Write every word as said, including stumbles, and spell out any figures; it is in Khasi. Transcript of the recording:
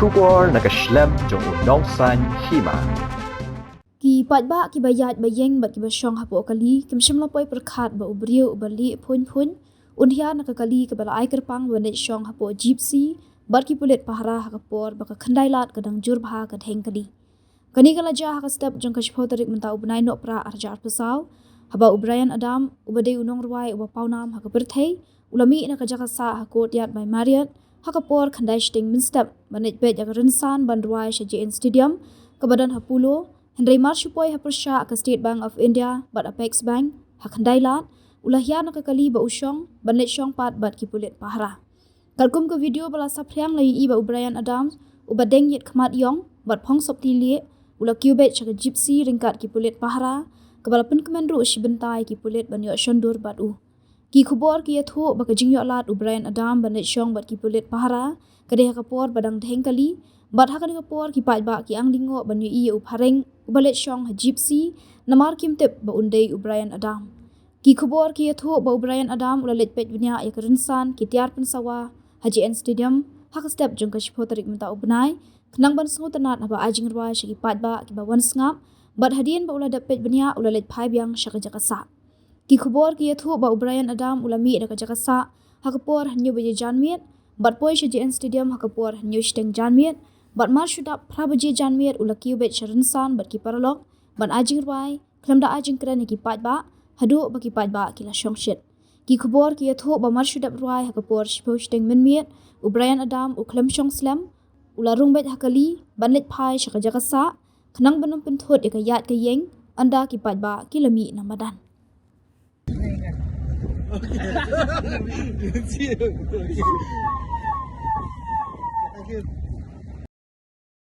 Khubor na ka shlem jong u Nongsaiñ Hima. Ki paidbah kiba ïaid ba ïeng bad kiba shong hapoh kali kim shym la poi pyrkhat ba u briew uba lieh phuiñ phuiñ un hiar na ka kali kaba la ai kyrpang ban leit shong hapoh Gypsy bad ki pulit pahara ha ka por ba ka khyndai lad ka dang jur bha ka dheng kali. Kane ka la jia ha ka step jong ka shiphew tarik mynta u bnai Nohprah arhajar arphew saw, haba u Bryan Adam, uba dei u nongrwai uba pawnam ha ka pyrthei, u la mih na ka jaka sah ha Courtyard by Marriott ha ka por khyndai shiteng mynstep ban leit peit ïa ka rynsan ban rwai sha J N Stadium kaba don ha Polo, hynrei mar shu poi ha pyrshah ka State Bank of India bad Apex Bank ha khyndai lad, u la hiar na ka kali ba u shong ban leit shong pat bad ki pulit pahara. Katkum ka video ba la saphriang la ïohi ba u Bryan Adam, uba deng ïit khmat ïong bad phong sopti lieh, u la kiew beit sha ka Gypsy ryngkat ki pulit pahara, kaba la pynkmen ruh shi bynta ïa ki pulit ban ïoh shondur bad u. Ki khubor ki ïathuh ba ka jingïoh lad u Bryan Adam ban leit shong bad ki pulit pahara ka dei ha ka por ba dang dheng kali, bad ha kane ka por ki paidbah ki ang lyngngoh ban ïohi ïa u phareng uba leit shong ha Gypsy namar kim tip ba un dei u Bryan Adam. Ki khubor ki ïathuh ba u Bryan Adam u la leit peit bniah ïa ka rynsan ki tiar pynsawa ha J N Stadium ha ka step jong ka shiphew tarik mynta u bnai, khnang ban sngewtynnad haba ai jingrwai sha ki paidbah kiba wan sngap, bad hadien ba u la dep peit bniah u la leit phai biang sha ka jaka sah. Ki khubor ki ïathuh ba u Bryan Adam u la mih na ka jaka sah ha ka por hynñiew baje janmiet bad poi sha J N Stadium ha ka por hynñiew shiteng janmiet, bad mar shu dap phra baje janmiet u la kiew beit sha rynsan bad ki paralok ban ai jingrwai khlem da ai jingkren ïa ki paidbah haduh ba ki paidbah ki la shong shit. Ki khubor ki ïathuh ba mar shu dep rwai ha ka por shiphew shiteng mynmiet, u Bryan Adam u khlem shong slem, u la rung beit ha kali ban leit phai sha ka jaka sah khnang ban ym pynthut ïa ka ïaid ka ïeng ynda ki paidbah ki la mih na madan.